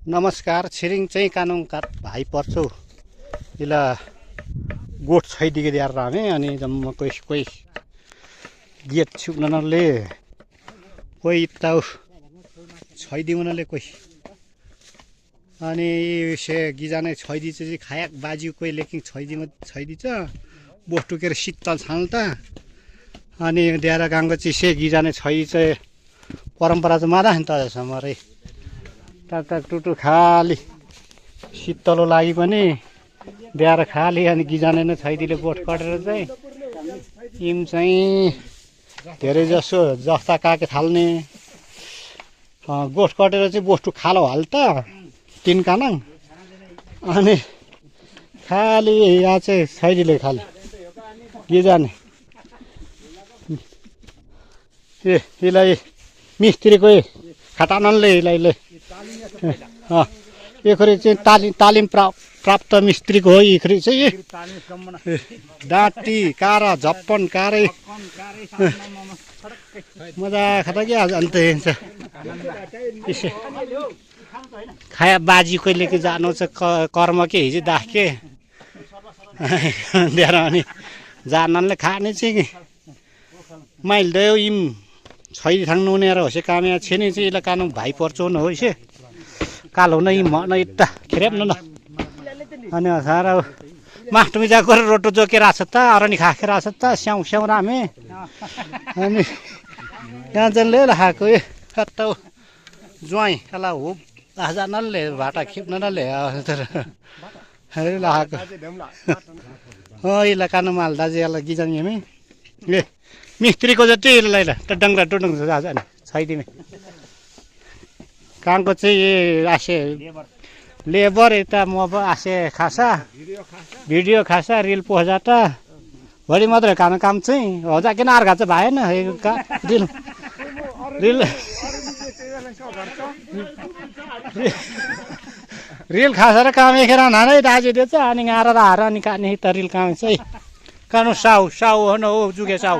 नमस्कार छिरिङ चाहिँ कानुनका भाइ पर्छौ इला गोठ छैदिके दिएर रामे अनि जम्मा कोही गेट छुक्नले कोही ताउ छैदिउनले कोही अनि से गिजाने छैदी चाहिँ खायाक बाजी कोही लेकिन छैदी छ बोस्टुकेर शीतल छाल्ता अनि दिएर गाउँको चाहिँ से गिजाने छैदी चाहिँ परम्परा चाहिँ मादा नि त समारे टाक टुटु खाली शीतलो लागि पनि दिएर खाली अनि गिजाने नै छैदीले बोट कटेर चाहिँ इम चाहिँ धेरै जसो जस्ता काके थाल्ने गोठ कटेर चाहिँ बोस्टु खालो हाल्ता तीन कानाङ अनि खाली यहाँ चाहिँ छैदीले खाली गिजाने यसलाई मिस्त्रीको खटानले यसलाई एखरी चाहिँ तालिम प्राप्त मिस्त्रीको हो एखरी चाहिँ डाँटी कारा झप्पन कारै मजा खाता कि आज अन्त यसो खाया बाजी कहिले कि जानु चाहिँ कर्म के हिजो दाखे दिएर अनि जानले खाने चाहिँ माइल दयो इम छैदी थाङ्नु उनीहरू होसे काम्या छेनी चाहिँ यसलाई कानु भाइ पर्छ न हो इसे कालो नै मन यता खेरेप न अनि सारा मास्टमी जा गरेर रोटो जोकेर आछ त अरनी खाखेर आछ त स्याउ स्याउ रामे अनि यहाँ चाहिँ ले खाएको कता ज्वाइँ कला हो आजनाले भाटा खिप्न नले तर लगाएको यसलाई कानु माल दाजु यसलाई गिजानी हामी ए मिस्त्रीको जति यसलाई त डङ्गा टुडुङ आज छैदिमे कामको चाहिँ आसे लेबर यता म आसे खासा भिडियो खासा रिल पोजाता भरि मात्रै काम चाहिँ हजा किन अर्घा चाहिँ भएन रिल रिल रिल खासा र काम एखेर नानै दाजु दिएछ अनि गाएर हार अनि काने त रिल काम चाहिँ कानु साउ हो न हो जुगे साउ